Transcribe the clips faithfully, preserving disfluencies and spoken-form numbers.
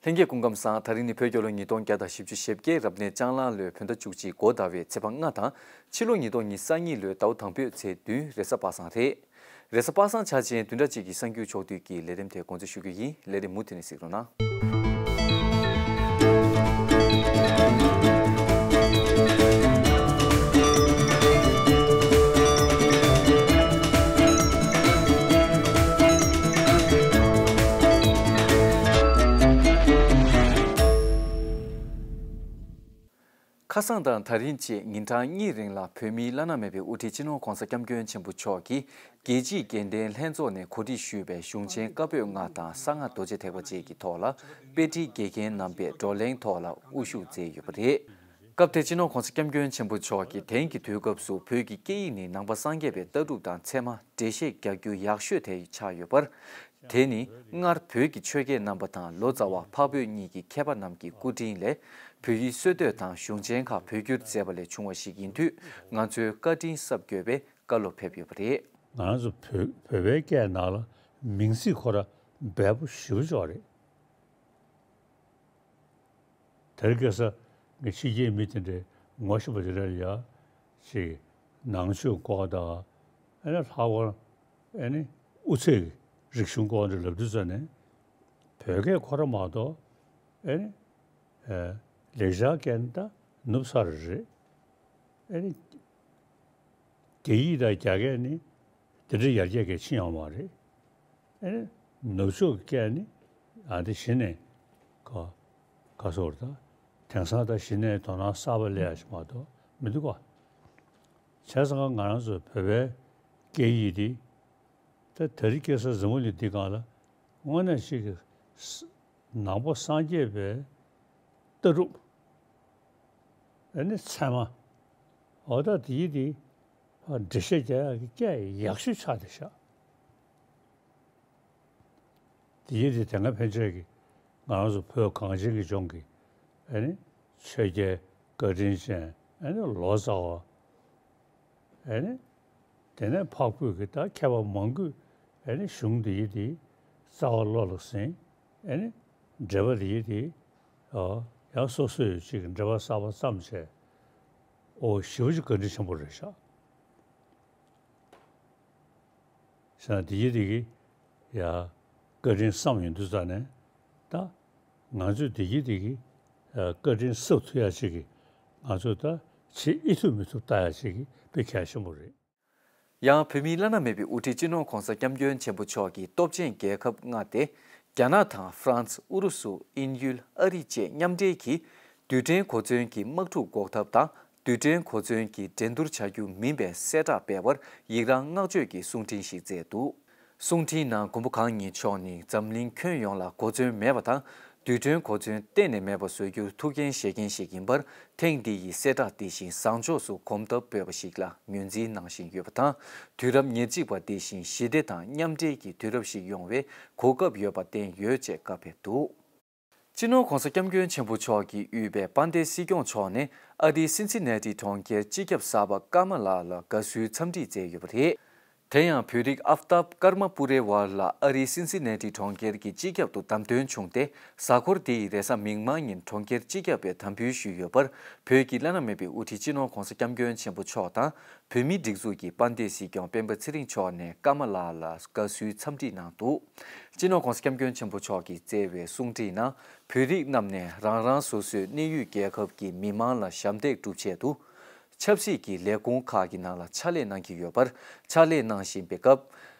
ལྷན་རྒྱས་སྐུ་ཁམས་བཟང་། ད་རིང་ནི་བོད་རྒྱལ་ལོ་ཉིས་སྟོང་བརྒྱ་དང་བཞི་བཅུ་ཞེ་བརྒྱད་རབ་གནས་ལྕང་གླང་ལོའི་བོད་ཟླ་བཅུ་གཅིག་འགོ་ཟླ་བའི་ཚེས་པ་ལྔ་དང་ཕྱི་ལོ་ཉིས་སྟོང་ཉི་ཤུ་རྩ་གཉིས་ལོའི་ཟླ་བ་དང་པོའི་ཚེས་བདུན་རེས་གཟའ་པ་སངས་རེད། རེས་གཟའ་པ་སངས་འཆར་ཅན་བདུན་ཕྲག་གཅིག་གི་གསར་འགྱུར་ཕྱོགས་བསྡུས་ཀྱི་ལས་རིམ་དེ་འགོ་འཛུགས་ཞུ་རྒྱུ་ཡིན། ལས་རིམ་མུ་མཐུད་ནས་གཟིགས་རོགས་གནང་། ཁ་སང་དང་ད་རིང་བཅས་ཉིན་གྲངས་གཉིས་རིང་ལ་བོད་མིའི་བླ་ན་མེད་པའི་དབུ་ཁྲིད་སྤྱི་ནོར་༧གོང་ས་༧སྐྱབས་མགོན་ཆེན་པོ་མཆོག་གིས་རྒྱལ་སྤྱིའི་དགེ་ལྡན་ལྷན་ཚོགས་ནས་གོ་སྒྲིག་ཞུས་པའི་གཞུང་ཆེན་བཀའ་པོད་ལྔ་དང་གསང་སྔགས་རྡོ་རྗེ་ཐེག་པ་བཅས་ཀྱི་ཐོག་ལ་དཔེ་ཁྲིད་དགེ་རྒན་རྣམ་པས་བགྲོ་གླེང་ཐོག་ལ་དབུ་བཞུགས་མཛད་ཡོད་པ་རེད། སྐབས་དེར་སྤྱི་ནོར་༧གོང་ས་༧སྐྱབས་མགོན་ཆེན་པོ་མཆོག་གིས་དེང་གི་དུས་སྐབས་སུ་བོད་ཀྱི་སྐད་ཡིག་ནི་ནང་པ་སངས་རྒྱས་པའི་ལྟ་གྲུབ་དང་ཚད་མ་འགྲེལ་བཤད་རྒྱག་རྒྱུ་ཡག་ཤོས་དེ་ཆགས་ཡོད་པར། དེ་ནི་སྔར་བོད་ཀྱི་ཆོས་རྒྱལ་རྣམ་པ་དང་ལོ་ཙཱ་བ་འཕགས་བོད་གཉིས་ཀྱི་མཁས་པ་རྣམས་ཀྱི་སྐུ་དྲིན་ལས་བོད་ཡིག་སྲོལ་གཏོད་དང་གཞུང་ཆེན་ཁག་བོད་བསྒྱུར་མཛད་པ་ལས་བྱུང་བ་ཞིག་ཡིན་དུས་ང་ཚོའི་བཀའ་དྲིན་གསབ་དགོས་པའི་བཀའ་སློབ་ཕེབས་ཡོད་པ་རེད། ང་རང་ཚོ་བོད་བོད་པའི་སྐད་ནང་ལ་མིང་ཚིག་ཁོ་ར་འབེལ་པོ་ཞེ་པོ་ཅིག་རེད། དེར་སྐད་ས་ངས་ཕྱི་རྒྱལ་མི་དེ་འདྲའི་ངོ་ཤེས་པ་དེ་འདྲ་ལ་ཡ་ཅིག་ནང་ཆོས་སྐོར་དང་ཨ་ནི་ལྷག་པར་ཨ་ནི་དབུ་ཚད་ཀྱི་རིག་གཞུང་སྐོར་འདྲ་ལབ་དུས་ཙ་ནས་བོད་སྐད་ཁོ་ར་མ་གཏོགས་ཨ་ནི་ལེགས་སྦྱར་སྐད་ནི་ད་ནུབ་ས་རེ་རེད། ཨ་ནི་རྒྱ་ཡིག་དང་རྒྱ་སྐད་ནི་དེ་འདྲའི་ཡར་རྒྱས་གལ་ཆེ་ཡང་མ་རེད། ཨེ། ནུབ་ཕྱོགས་ཀྱི་སྐད་ནི་ཨ་འདི་གཞི་ནས་ག་ག་སོགས་རེད་ད། དེང་སང་ད་གཞི་ནས་དོ་སྣང་གསར་པ་སླེབས་ཡ་ཞིག་མ་གཏོགས་མི་འདུག་པ། བྱས་ཙང་ང་རང་ཚོ་བོད་པའི་སྐད་ཡིག་འདི་ད་དེ་རིང་ཁ་སང་འཛམ་བུ་གླིང་འདི་སྒང་ལ་དངོས་གནས་ཅིག་གི་ས་ནང་པ་སངས་རྒྱས་པའི་ལྟ་གྲུབ་ཨ་ནི་ཚད་མ་འོ་ད་དེ་ཡིག་འདི་འགྲེལ་བཤད་རྒྱག་ཡག་གི་སྐད་ཡག་ཤོས་ཆགས་བསྡད་ཤག་དེ་ཡིན་དུས་དེ་སྔ་ཕན་ཆད་ཀྱི་ང་རང་ཚོ་བོད་གངས་ཅན་གྱི་ལྗོངས་ཀྱི་ཨ་ནི་ཆོས་རྒྱལ་བཀའ་དྲིན་ཅན་ཨ་ནི་ལོ་ཙཱ་བ་ཨ་ནི་དེ་ནས་འཕགས་བོད་ཀྱི་ད་མཁས་པ་མང་པོས་ཨ་ནི་གཞུང་དེ་ཡི་དེ་རྩ་བ་བློ་ལ་ཟིན། ཨ་ནི་འགྲེལ་པ་དེ་ཡི་དེ་ཡང་སོ་སོས་ཅིག་འགྲེལ་པ་གསར་པ་བརྩམས་བྱས་ཨོ་ཞེ་པོ་ཅིག་བཀའ་དྲིན་ཆེན་པོ་རེད་ཤག་བྱས་ན་དེ་གི་དེ་གི་ཡ་བཀའ་དྲིན་བསམ་ཡོང་དུས་ཙ་ནས་ད་ང་ཚོས་དེ་གི་དེ་གི་བཀའ་དྲིན་གསབ་ཐུབ་ཡ་ཅིག་གི་ང་ཚོས་ད་བྱེད་ཨེ་ཐུབ་མི་ཐུབ་ལྟ་ཡ་ཅིག་གི་དཔེ་གལ་ཆེན་པོ་རེད། ཡང་བོད་མིའི་བླ་ན་མེད་པའི་དབུ་ཁྲིད་སྤྱི་ནོར་༧གོང་ས་༧སྐྱབས་མགོན་ཆེན་པོ་མཆོག་གིས་སྟོབས་ཆེན་རྒྱལ་ཁབ་ལྔ་སྟེ། རྒྱ་ནག་དང་ཧྥ་རན་སི། ཨུ་རུ་སུ། དབྱིན་ཡུལ། ཨ་རི་བཅས་མཉམ་འབྲེལ་གྱིས་རྡུལ་ཕྲན་གོ་མཚོན་གྱི་དམག་འཁྲུག་འགོག་ཐབས་དང་། རྡུལ་ཕྲན་གོ་མཚོན་གྱི་འགྲན་བསྡུར་བྱ་རྒྱུ་མིན་པའི་གསལ་བསྒྲགས་སྤེལ་བར་ཡིག་རང་བསྔགས་བརྗོད་ཀྱི་གསུང་འཕྲིན་ཞིག་མཛད་འདུག། གསུང་འཕྲིན་ནང་མགོན་པོ་གང་ཉིད་མཆོག་ནི་འཛམ་གླིང་ཁྱོན་ཡོངས་ལ་གོ་མཚོན་མེད་པ་དང་། རྡུལ་ཕྲན་གོ་མཚོན་གཏན་ནས་མེད་པ་བཟོ་རྒྱུར་ཐུགས་འགན་བཞེས་མཁན་ཞིག་ཡིན་པར། ཐེངས་འདི་ཡི་གསལ་བསྒྲགས་དེ་བཞིན་བཟང་ཕྱོགས་སུ་གོམ་སྟབས་སྤོས་པ་ཞིག་ལ་ངོས་འཛིན་གནང་བཞིན་ཡོད་པ་དང་། དུས་རབས་ཉེར་གཅིག་པ་འདི་བཞིན་ཞི་བདེ་དང་མཉམ་འབྲེལ་གྱི་དུས་རབས་ཤིག་ཡོང་བའི་གོ་སྐབས་ཡོད་པ་བསྟན་ཡོད་ཅེས་བཀའ་ཕེབས་འདུག། སྤྱི་ནོར་༧གོང་ས་༧སྐྱབས་མགོན་ཆེན་པོ་མཆོག་གིས་དབུས་པའི་དཔལ་ལྡན་སྲིད་སྐྱོང་མཆོག་ནས་ཨ་རིའི་སིན་སི་ན་ཏི་གྲོང་ཁྱེར་སྤྱི་ཁྱབ་གསར་པ་ཀ་མ་ལ་ལ་དགའ་བསུའི་འཚམས་འདྲི་མཛད་ཡོད་པ་རེད། དེ་ཡང་བོད་རིགས་ཨབ་ཏཱབ་ཀརྨ་པུ་རེ་ཝར་ལགས་ཨ་རིའི་སིན་སི་ན་ཏི་གྲོང་ཁྱེར་གྱི་སྤྱི་ཁྱབ་ཏུ་བདམས་ཐོན་བྱུང་སྟེ། གཟའ་འཁོར་འདི་ཡི་རེས་གཟའ་མིག་དམར་ཉིན་གྲོང་ཁྱེར་སྤྱི་ཁྱབ་པའི་དམ་འབུལ་ཞུས་ཡོད་པར། བོད་ཀྱི་བླ་ན་མེད་པའི་དབུ་ཁྲིད་སྤྱི་ནོར་༧གོང་ས་༧སྐྱབས་མགོན་ཆེན་པོ་མཆོག་དང་། བོད་མིའི་སྒྲིག་འཛུགས་ཀྱི་དཔལ་ལྡན་སྲིད་སྐྱོང་སྤེན་པ་ཚེ་རིང་མཆོག་ནས་ཀ་མ་ལ་ལ་དགའ་བསུའི་འཚམས་འདྲི་གནང་འདུག། སྤྱི་ནོར་༧གོང་ས་༧སྐྱབས་མགོན་ཆེན་པོ་མཆོག་གིས་བསྩལ་བའི་གསུང་འཕྲིན་ནང་། བོད་རིགས་རྣམས་ནས་རང་རང་སོ་སོའི་གནས་ཡུལ་རྒྱལ་ཁབ་ཀྱི་མི་མང་ལ་ཞབས་འདེགས་སྒྲུབ་ཆེད་དུ། ཆབ་སྲིད་ཀྱི་ལས་ཁུངས་ཁག་གི་ནང་ལ་ཕྱག་ལས་གནང་གི་ཡོད་པར། ཕྱག་ལས་གནང་བཞིན་པའི་སྐབས།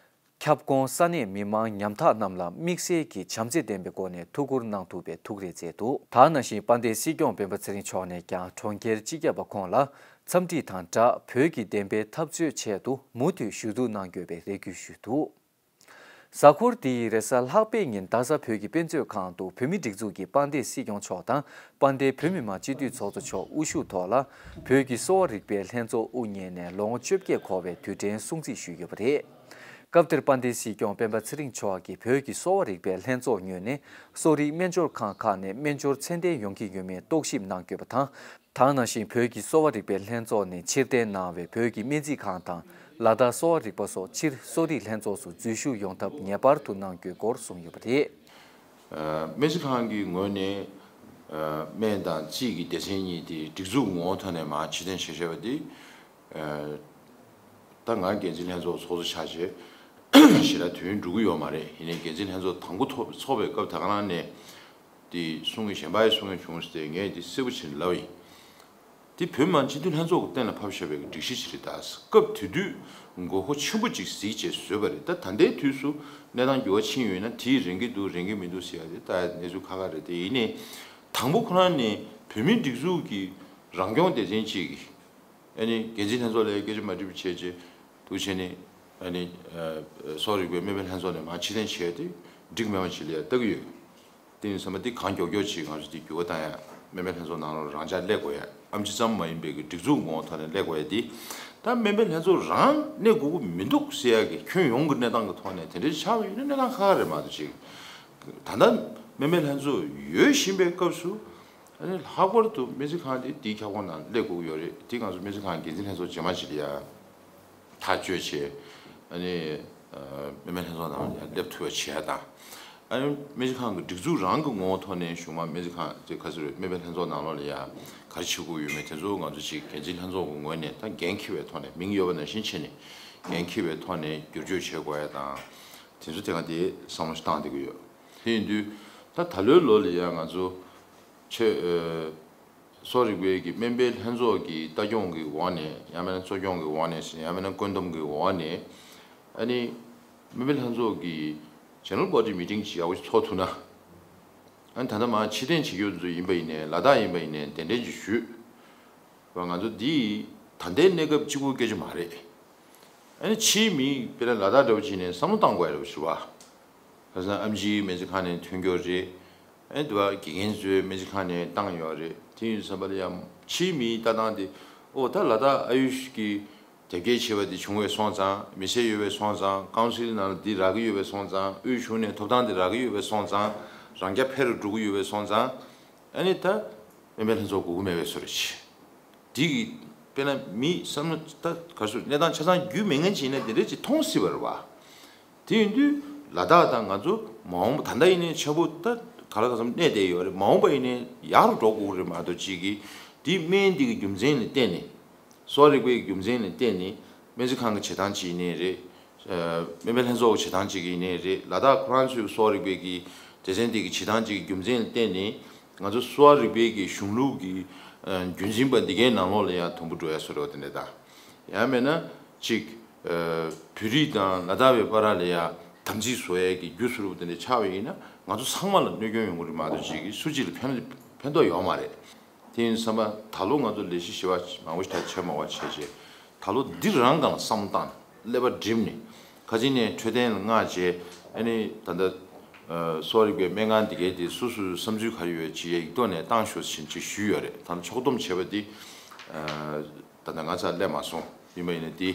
ཁྱབ་ཁོངས་ས་གནས་མི་མང་ཉམ་ཐག་རྣམས་ལ་དམིགས་བསལ་གྱི་བྱམས་བརྩེ་ལྡན་པའི་སྒོ་ནས་ཐུགས་ཁུར་གནང་ཐུབ་པའི་ཐུགས་རེ་མཛད་འདུག། ད་ག་ནང་བཞིན་དཔལ་ལྡན་སྲིད་སྐྱོང་སྤེན་པ་ཚེ་རིང་མཆོག་ནས་ཀྱང་གྲོང་ཁྱེར་སྤྱི་ཁྱབ་པ་ཁོང་ལ་འཚམས་འདྲི་དང་སྦྲགས། བོད་ཀྱི་བདེན་པའི་འཐབ་རྩོད་ཆེད་དུ་མུ་མཐུད་ཞུ་གཏུག་གནང་དགོས་པའི་རེ་སྐུལ་ཞུས་འདུག། གཟའ་འཁོར་འདིའི་རེས་གཟའ་ལྷག་པའི་ཉིན་རྡ་ས་བོད་ཀྱི་དཔེ་མཛོད་ཁང་དུ་བོད་མིའི་སྒྲིག་འཛུགས་ཀྱི་དཔལ་ལྡན་སྲིད་སྐྱོང་མཆོག་དང་། དཔལ་ལྡན་བོད་མི་མང་སྤྱི་འཐུས་ཚོགས་གཙོ་མཆོག་དབུ་བཞུགས་ཐོག་ལ། བོད་ཀྱི་གསོ་བ་རིག་པའི་ལྷན་ཚོགས་དབུ་བརྙེས་ནས་ལོ་ངོ་བཅོ་བརྒྱད་འཁོར་བའི་དུས་དྲན་སྲུང་བརྩི་ཞུས་ཡོད་པ་རེད། སྐབས་དེར་དཔལ་ལྡན་སྲིད་སྐྱོང་སྤེན་པ་ཚེ་རིང་མཆོག་གིས་བོད་ཀྱི་གསོ་བ་རིག་པའི་ལྷན་ཚོགས་ངོས་ནས་གསོ་རིག་སྨན་སྦྱོར་ཁང་ཁག་ནས་སྨན་སྦྱོར་ཚད་ལྡན་ཡོང་གི་ཡོད་མེད་རྟོག་ཞིབ་གནང་དགོས་པ་དང་། ད་ག་ནང་བཞིན་བོད་ཀྱི་གསོ་བ་རིག་པའི་ལྷན་ཚོགས་ནས་ཕྱིར་འཐེན་གནང་བའི་བོད་ཀྱི་སྨན་རྩིས་ཁང་དང་ལ་དྭགས་གསོ་བ་རིག་པ་སོགས་ཕྱིར་གསོ་རིག་ལྷན་ཚོགས་སུ་འཛུལ་ཞུགས་ཡོང་ཐབས་ངེས་པར་དུ་གནང་རྒྱུའི་སྐོར་གསུངས་ཡོད་པ་རེད། སྨན་རྩིས་ཁང་གི་ངོས་ནས་སྨན་དང་རྩིས་ཀྱི་སྡེ་ཚན་གཉིས་དེ་སྒྲིག་འཛུགས་ངོ་བོ་ཐོག་ནས་མར་ཕྱིར་འཐེན་བྱས་བྱས་པ་དེ། ད་ང་འགན་འཛིན་ལྷན་ཚོགས་ཚོགས་གཙོ་ཆགས་བྱས་ཞེ་དྲག་དུས་ཡུན་འགྲོ་གི་ཡོད་མ་རེད། ཡིན་ནའི་འགན་འཛིན་ལྷན་ཚོགས་དང་པོ་ཐོག་ཚོགས་པའི་སྐབས་དེ་ག་རང་ནས་དེ་གསུང་གི་གཞན་པ་ཡི་གསུང་གི་བྱུང་ཟེར་ཏེ་ངས་དེ་གསལ་པོ་བྱས་ནས་ལབ་ཡིན། དེ་བོད་མི་མང་སྤྱི་འཐུས་ལྷན་ཚོགས་ཀྱིས་གཏན་ལ་ཕབ་བཞག་པའི་སྒྲིག་གཞི་ཅིག་རེད། ད་སྐབས་དེ་དུས་དགོས་མཁོ་ཆེན་པོ་ཅིག་གཟིགས་བྱས་བཟོས་པ་རེད། ད་ད་ལྟའི་དུས་སུ་གནས་སྟངས་འགྱུར་བ་ཕྱིན་ཡོད་ན་དེས་རན་གྱི་འདུག་རན་གྱི་མི་འདུག་ཟེར་ཡ་དེ་ད་གནས་ཚུལ་ཁག་ཁག་རེད། དེ་ཡིན་ནའི་དང་པོ་ཁོ་རང་ནས་བོད་མིའི་སྒྲིག་འཛུགས་ཀྱི་རང་སྐྱོང་སྡེ་ཚན་གཅིག་གིས་ཨ་ནི་འགན་འཛིན་ལྷན་ཚོགས་ལ་སྐད་ཆ་མ་དྲིས་པ་བྱས་རྗེས་འདུག་བྱས་ནས་ཨ་ནི་གསོ་རིག་པའི་སྨན་པའི་ལྷན་ཚོགས་ནས་མར་ཕྱིར་འཐེན་བྱས་ཏེ་འགྲིག་མེད་པ་ཅིག་ལ་ཡ་ལྟ་གི་ཡོད། དེ་ཡིན་ཙང་མ་དེ་གང་མགྱོགས་མགྱོགས་ཅིག་ང་ཚོ་དེ་འགྱུར་བ་བཏང་ཡ། སྨན་པའི་ལྷན་ཚོགས་ནང་ལོགས་རང་འཇགས་སླེབས་དགོས་ཡ། ཨེམ་ཆི་ཙམ་མ་ཡིན་པའི་གི་སྒྲིག་འཛུགས་ངོ་བོ་ཐོག་ནས་སླེབས་དགོས་ཡ་དེ། ད་སྨན་པའི་ལྷན་ཚོགས་རང་གནས་དགོས་ཀྱི་མི་འདུག་ཟེར་ཡ་གི་ཁྱོན་ཡོངས་ཀྱི་གནས་སྟངས་ཀྱི་ཐོག་ནས་དེ་འདྲ་ཆགས་ཡོད་ན་གནས་སྟངས་ཁག་ཁག་རེད་མ་གཏོགས་ཅིག་ད་ལྟ་སྨན་པའི་ལྷན་ཚོགས་ཡོད་བཞིན་པའི་སྐབས་སུ་ཨ་ནི་ལྷག་པར་དུ་སྨན་རྩིས་ཁང་དེ་དེའི་ཁྱབ་ཁོངས་ནང་སླེབས་དགོས་ཀྱི་ཡོད་རེད། དེ་ང་ཚོ་སྨན་རྩིས་ཁང་འགན་འཛིན་ལྷན་ཚོགས་རྗེས་མ་ཅིག་ལ་ཡ། ཐག་གཅོད་བྱས། ཨ་ནི་སྨན་པའི་ལྷན་ཚོགས་ནང་ལ་ཡང་སླེབས་ཐུབ་པ་བྱེད་ཡ་དང་། ཨ་ནི་སྨན་རྩིས་ཁང་གི་སྒྲིག་འཛུགས་རང་གི་ངོ་བོ་ཐོག་ནས་གཞུང་མང་སྨན་རྩིས་ཁང་དེ་ག་ཚོད་རེད། སྨན་པའི་ལྷན་ཚོགས་ནང་ལོགས་ལ་ཡ་ག་རེ་བྱེད་དགོས་ཡོད་མེད་དེ་ཚོ་ང་ཚོ་ཅིག་འགན་འཛིན་ལྷན་ཚོགས་ཀྱི་ངོས་ནས་ད་འགན་འཁྱེར་བའི་ཐོག་ནས་མིང་ཡོད་པ་ནང་བཞིན་བྱས་ནས་འགན་འཁྱེར་བའི་ཐོག་ནས་བསྒྱུར་བཅོས་བྱེད་དགོས་ཡ་དང་། དེ་ཚོ་དེ་ག་དེ་བསམ་བློ་ཞིག་བཏང་བསྡད་ཀྱི་ཡོད། དེ་ཡིན་དུས་ད་ད་ལོའི་ལོ་ལ་ཡ་ང་ཚོ་ཆེད། གསོ་རིག་པའི་གི་སྨན་པའི་ལྷན་ཚོགས་ཀྱི་ལྟ་སྐྱོང་གི་འོག་ནས་ཡང་མིན་ན་གཙོ་སྐྱོང་གི་འོག་ནས་ཡང་མིན་ན་བཀོད་འདོམས་ཀྱི་འོག་ནས་ཨ་ནི་སྨན་པའི་ལྷན་ཚོགས་ཀྱི་General Body Meeting་ཅིག་ཡག་པོ་ཞིག་ཚོགས་ཐུབ་ན། ཨ་ནི་ད་ལྟ་མར་ཕྱིར་འཐེན་བྱེད་རྒྱུ་ཚོ་ཡིན་པ་ཡིན་ནའི་ལ་དྭགས་ཡིན་པ་ཡིན་ནའི་གདན་འདྲེན་ཅིག་ཞུས་པ། ང་ཚོ་འདི་ད་ལྟའི་གནས་སྐབས་གཅིག་པུའི་སྐད་ཆ་མ་རེད། ཨ་ནི་ཕྱིའི་མི་དཔེར་ན་ལ་དྭགས་འདྲ་པོ་ཅིག་ནས་བསམ་བློ་བཏང་དགོས་ཡ་འདྲ་པོ་ཞིག་རེད་བ། ཁ་སང་ཨེམ་ཆིའི་སྨན་རྩིས་ཁང་ནས་ཐོན་རྒྱུ་རེད། ཨེ་འདི་བ་དགེ་རྒན་ཚོའི་སྨན་རྩིས་ཁང་ནས་བཏང་ཡོད་རེད། དེ་ཡིན་ཙམ་པ་ལ་ཡང་ཕྱིའི་མིའི་ལྟ་སྟངས་དེ་ཨོ་ད་ལ་དྭགས་ཨ་ཡུཤ་གི་དེབ་སྐྱེལ་བྱས་པ་དེ་བྱུང་བས་སོང་ཙང་། མི་སེར་ཡོད་པས་སོང་ཙང་། ཀའུན་སིལ་ནང་ལ་འདི་རག་གི་ཡོད་པས་སོང་ཙང་། དབུས་གཞུང་ནས་ཐོབ་ཐང་དེ་རག་གི་ཡོད་པས་སོང་ཙང་། རང་རྐྱ་འཕེར་རུ་འགྲོ་གི་ཡོད་པས་སོང་ཙང་། ཨ་ནི་ད་སྨན་པའི་ལྷན་ཚོགས་དགོས་ཀྱི་མེད་པའི་བཟོ་འདྲ་བྱས། དེ་གི་དཔེར་ན་མི་བསམ་བློ་ད་ག་ཚོད་གནས་སྟངས་ཆ་ཚང་རྒྱུས་མེད་མཁན་ཅིག་ཡིན་ན་དེ་འདྲ་ཅིག་མཐོང་སྲིད་པ་རེད་བ། དེ་ཡིན་དུས་ལ་དྭགས་དང་ང་ཚོ་མ་འོངས་པ་ད་ལྟ་ཡིན་ནའི་ཆ་པོ་ད་ག་ལ་ག་ཚོད་གནས་བསྡད་ཡོད་རེད། མ་འོངས་པ་ཡིན་ནའི་ཡག་རུ་འགྲོ་དགོས་རེད་མ་གཏོགས་ཅིག་གིས་དེ་སྨན་འདི་གི་རྒྱུ་མཚན་ལ་བརྟེན་ནས། གསོ་བ་རིག་པའི་རྒྱུ་མཚན་ལ་བརྟེན་ནས་སྨན་རྩིས་ཁང་གི་བྱེད་སྟངས་ཅིག་ཡིན་ནའི་རེད། སྨན་པའི་ལྷན་ཚོགས་ཀྱི་བྱེད་སྟངས་ཅིག་ཡིན་ནའི་རེད། ལ་དྭགས་ཁོ་རང་ཚོའི་གསོ་བ་རིག་པའི་གི་སྡེ་ཚན་དེ་གི་བྱེད་སྟངས་ཅིག་གི་རྒྱུ་མཚན་ལ་བརྟེན་ནས་ང་ཚོ་གསོ་བ་རིག་པའི་གི་གཞུང་ལུགས་ཀྱི་རྒྱུན་འཛིན་པ་འདི་གའི་ནང་ལོགས་ལ་ཡང་དུམ་བུ་འགྲོ་ཡ་བཟོ་འདྲ་བ་དེ་འདྲ་དང་། ཡང་མེད་ན་ཅིག་བོད་རིགས་དང་ལ་དྭགས་པའི་བར་ལ་ཡང་དམ་ཚིག་བཟོ་ཡ་གི་རྒྱུ་བཟོ་འདྲ་བ་དེ་འདྲ་ཆགས་པ་ཡིན་ན་ང་ཚོ་ཚང་མ་ལ་གནོད་སྐྱོན་ཡོང་གི་རེད་མ་གཏོགས་ཅིག་གིས་སུ་གཅིག་ལ་ཕན་ཕན་ཐོགས་ཡོད་མ་རེད། དེ་ཡིན་ཙང་ད་ལོ་ང་ཚོ་ལས་གཞི་ཞེ་པོ་མང་པོ་ཞིག་ད་བྱེད་མ་བ་བྱས་རྗེས་ད་ལོ་འདི་རང་སྒང་ལ་བསམ་བློ་བཏང་ཀླད་པ་སྒྲིམ་ནས་ཁ་ཅིག་ནས་འཕྲོད་བསྟེན་ལ་མངགས་རྗེས་ཨ་ནི་ད་ལྟ་གསོ་བ་རིག་པའི་སྨན་ཁང་འདི་གའི་དེ་སོ་སོའི་བསམ་ཚུལ་ག་རེ་ཡོད་ཅིག་ཡིག་ཐོག་ནས་བཏང་ཤོག་ཟེར་ཅིག་ཞུས་ཡོད་རེད། ད་ལྟ་ཕྱོགས་བསྡོམས་བྱས་པ་འདི་ད་ལྟ་ང་ཚ་སླེབས་མ་སོང་། ཡིན་པ་ཡིན་ན་འདི་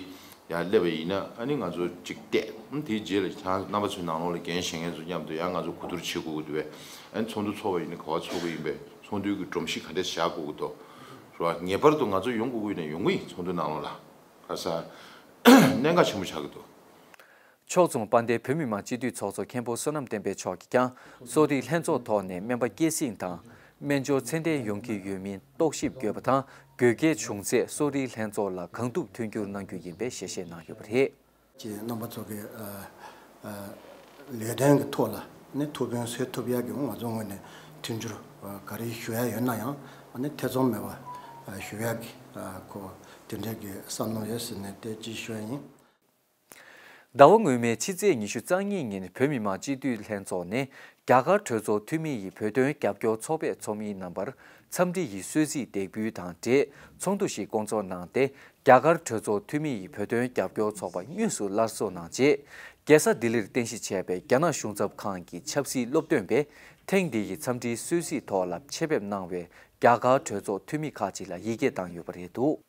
ཡར་སླེབས་པ་ཡིན་ན་ཨ་ནི་ང་ཚོ་གཅིག་བལྟས། ཨ་ནི་དེའི་རྗེས་ལ་ཁྱེད་རང་རྣམ་པ་ཚོའི་ནང་ལོགས་ལ་འགན་བཞེས་མཁན་ཚོ་མཉམ་དུ་ཡང་ང་ཚོ་གོ་བསྡུར་བྱེད་དགོས་ཀྱི་འདུག་པས། ཨ་ནི་ཚོགས་འདུ་ཚོགས་པ་ཡིན་ན་ག་པར་ཚོགས་ཀྱི་ཡིན་པས། ཚོགས་འདུའི་གི་སྒྲོམ་གཞི་ག་འདྲས་བཞག་དགོས་ཀྱི་འདུག་རེད་བ། ངེས་པར་དུ་ང་ཚོ་ཡོང་དགོས་ཀྱི་ཡིན་ན་ཡོང་གི་ཡིན། ཚོགས་འདུ་ནང་ལོགས་ལ་ག་ས་གནད་འགག་ཆེན་པོ་ཆགས་ཀྱི་འདུག་ཕྱོགས་མཚུངས་དཔལ་ལྡན་བོད་མི་མང་སྤྱི་འཐུས་ཚོགས་གཙོ་མཁན་པོ་བསོད་ནམས་བསྟན་འཕེལ་མཆོག་གིས་ཀྱང་གསོ་རིག་ལྷན་ཚོགས་ཐོག་ནས་སྨན་པ་སྐྱེད་སྲིང་དང་། སྨན་སྦྱོར་ཚད་ལྡན་ཡོང་གི་ཡོད་མིན་རྟོག་ཞིབ་དགོས་པ་དང་། དགོས་གལ་བྱུང་ཚེ་གསོ་རིག་ལྷན་ཚོགས་ལ་གང་ཐུབ་མཐུན་འགྱུར་གནང་རྒྱུ་ཡིན་པའི་ཞལ་བཞེས་གནང་ཡོད་པ་རེད། ཀྱི་རྣམ་པ་ཚོ་གི་ཨ་ཨ་ལས་དོན་གྱི་ཐོག་ལ་ནི་ཐུགས་ཕན་གསོས་ཐུབ་ཡག་གི་ང་ཚོ་ངོས་ནས་མཐུན་འགྱུར་ཨ་ག་རེ་ཞུ་ཡག་ཡོད་ན་ཡང་ཨ་ནི་ཐེ་ཚོམ་མེད་པ་ཨ་ཞུ་ཡག་གི་ཨ་ཁོ་དེ་འདྲའི་གི་བསམ་བློ་ཡོད་ཟེར་ནས་དེ་ཅིག་ཞུ་ཡག་ཡིན། ཟླ་བ་སྔོན་མའི་ཕྱི་ཚེས་ཉི་ཤུ་རྩ་གཉིས་ཉིན་བོད་མི་མང་སྤྱི་འཐུས་ལྷན་ཚོགས་ནས་རྒྱ་གར་གྲོས་ཚོགས་འཐུས་མི་ཡི་བོད་དོན་རྒྱབ་སྐྱོར་ཚོགས་པའི་ཚོགས་མི་རྣམ་པར་འཚམས་འདྲི་ཡི་གསོལ་ཚིགས་འདེགས་འབུལ་དང་འབྲེལ་ཚོགས་འདུ་ཞིག་བསྐོང་ཚོགས་གནང་སྟེ། རྒྱ་གར་གྲོས་ཚོགས་འཐུས་མི་ཡི་བོད་དོན་རྒྱབ་སྐྱོར་ཚོགས་པ་དངོས་སུ་སླར་གསོ་གནང་རྗེས། རྒྱལ་ས་ལྡི་ལིར་རྟེན་གཞི་བྱས་པའི་རྒྱ་ནག་གཞུང་ཚབ་ཁང་གི་ཆབ་སྲིད་སློབ་སྟོན་པས་ཐེངས་འདི་ཡི་འཚམས་འདྲིའི་གསོལ་ཚིགས་ཐོག་ལ་ཆེད་ཕེབས་གནང་བའི་རྒྱ་གར་གྲོས་ཚོགས་འཐུས་མི་ཁག་ཅིག་ལ་ཡི་གེ་བཏང་ཡོད་པ་རེད་འདུག་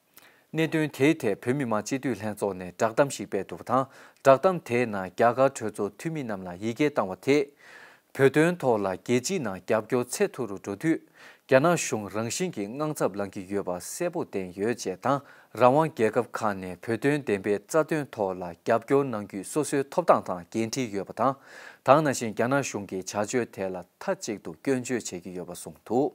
གནད་དོན་དེའི་ཐད་བོད་མི་མང་སྤྱི་འཐུས་ལྷན་ཚོགས་ནས་བསྒྲགས་གཏམ་ཞིག་སྤེལ་འདུག་པ་དང་། བསྒྲགས་གཏམ་དེའི་ནང་རྒྱ་གར་གྲོས་ཚོགས་འཐུས་མི་རྣམས་ལ་ཡི་གེ་བཏང་བ་དེས། བོད་དོན་ཐོག་ལ་རྒྱལ་སྤྱིའི་ནང་རྒྱབ་སྐྱོར་ཚད་མཐོ་རུ་འགྲོ་དུས། རྒྱ་ནག་གཞུང་རང་བཞིན་གྱིས་དངངས་འཚབ་ལངས་ཀྱི་ཡོད་པ་གསལ་པོ་བསྟན་ཡོད་ཅེས་དང་། རང་དབང་རྒྱལ་ཁབ་ཁག་ནས་བོད་དོན་བདེན་པའི་རྩ་དོན་ཐོག་ལ་རྒྱབ་སྐྱོར་གནང་རྒྱུའི་སོ་སོའི་ཐོབ་ཐང་དང་འགན་འཁྲི་ཡོད་པ་དང་། ད་ག་ནང་བཞིན་རྒྱ་ནག་གཞུང་གི་བྱ་སྤྱོད་དེ་ལ་མཐའ་གཅིག་ཏུ་སྐྱོན་བརྗོད་བྱེད་ཀྱི་ཡོད་པ་གསུངས་འདུག་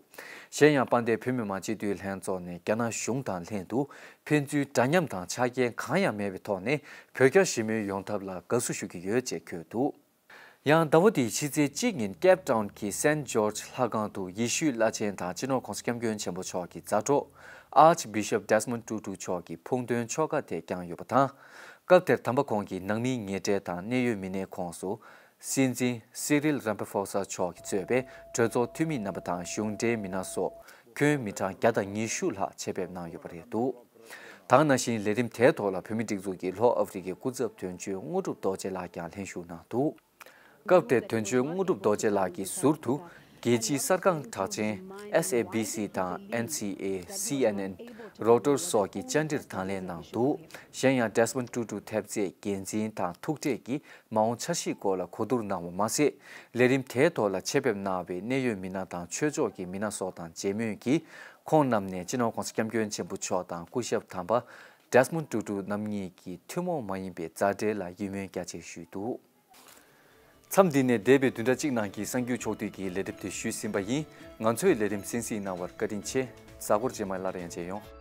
གཞན་ཡང་། དཔལ་ལྡན་བོད་མི་མང་སྤྱི་འཐུས་ལྷན་ཚོགས་ནས་རྒྱ་ནག་གཞུང་དང་ལྷན་དུ་ཕན་ཚུན་འདྲ་མཉམ་དང་ཆ་རྐྱེན་གང་ཡང་མེད་པའི་ཐོག་ནས་བོད་རྒྱ་ཞི་མོལ་ཡོང་ཐབས་ལ་དགའ་བསུ་ཞུ་གི་ཡོད་ཅེས་འཁོད་འདུག་ཡང་ཟླ་བ་འདིའི་ཕྱི་ཚེས་གཅིག་ཉིན་ཀེབ་ཏའུན་གྱི་སེན་ཇོརྗ་ལྷ་ཁང་དུ་ཡེ་ཤུའི་བླ་ཆེན་དང་སྤྱི་ནོར་༧གོང་ས་༧སྐྱབས་མགོན་ཆེན་པོ་མཆོག་གི་མཛའ་གྲོགས་Archbishop Desmond Tutu་མཆོག་གི་ཕུགས་འདུན་ཆོ་ག་དེ་བསྐྱངས་ཡོད་པ་དང་། སྐབས་དེར་དམ་པ་ཁོང་གིས་ནང་མིའི་ཉེ་འབྲེལ་དང་གནད་ཡོད་མི་སྣའི་ཁོངས་སུ། སྲིད་འཛིན་སི་རིལ་རམ་ཕ་ཕོ་ས་མཆོག་གིས་གཙོས་པའི་གྲོས་ཚོགས་འཐུས་མི་རྣམ་པ་དང་གཞུང་འབྲེལ་མི་སྣ་སོགས་ཁྱོན་མི་གྲངས་བརྒྱ་དང་ཉི་ཤུ་ལྷག་ཆེད་ཕེབས་གནང་ཡོད་པ་རེད་འདུག་ད་ག་ནང་བཞིན་ལས་རིམ་དེའི་ཐོག་ལ་བོད་མིའི་སྒྲིག་འཛུགས་ཀྱི་ལྷོ་ཨ་ཧྥེ་རི་ཁའི་སྐུ་ཚབ་དོན་གཅོད་དངོས་གྲུབ་རྡོ་རྗེ་ལགས་ཀྱང་ལྷན་ཞུགས་གནང་འདུག་སྐབས་དེར་དོན་གཅོད་དངོས་གྲུབ་རྡོ་རྗེ་ལགས་ཀྱི་ཟུར་དུ། རྒྱལ་སྤྱིའི་གསར་ཁང་གྲགས་ཅན་S A B C་དང་N C A, C N N, Reuters་སོགས་ཀྱིས་བཅར་འདྲིར་དང་ལེན་གནང་འདུག་གཞན་ཡང་Desmond Tutu་ཐེབས་རྩའི་འགན་འཛིན་དང་ཐུག་འཕྲད་ཀྱིས་མ་འོངས་འཆར་གཞིའི་སྐོར་ལ་གོ་བསྡུར་གནང་བ་མ་ཟད། ལས་རིམ་དེའི་ཐོག་ལ་ཆེད་ཕེབས་གནང་བའི་གནད་ཡོད་མི་སྣ་དང་ཆོས་ཕྱོགས་ཀྱི་མི་སྣ་སོགས་དང་མཇལ་མོལ་གྱིས། ཁོང་རྣམས་ནས་སྤྱི་ནོར་༧གོང་ས་༧སྐྱབས་མགོན་ཆེན་པོ་མཆོག་དང་སྐུ་ཞབས་དམ་པ་Desmond Tutu་རྣམ་གཉིས་ཀྱི་ཐུན་མོང་མ་ཡིན་པའི་མཛའ་འབྲེལ་ལ་ཡིད་སྨོན་རྒྱ་ཆེ་ཞུས་འདུག་མཚམས་འདི་ནས་འདས་པའི་བདུན་ཕྲག་གཅིག་ནང་གི་གསར་འགྱུར་ཕྱོགས་བསྡུས་ཀྱི་ལས་རིམ་དེ་ཞུས་ཟིན་པ་ཡིན། ང་ཚོའི་ལས་རིམ་གསན་གཟིགས་གནང་བར་བཀའ་དྲིན་ཆེ། གཟའ་འཁོར་རྗེས་མ་སླར་ཡང་མཇལ་ཡོང་།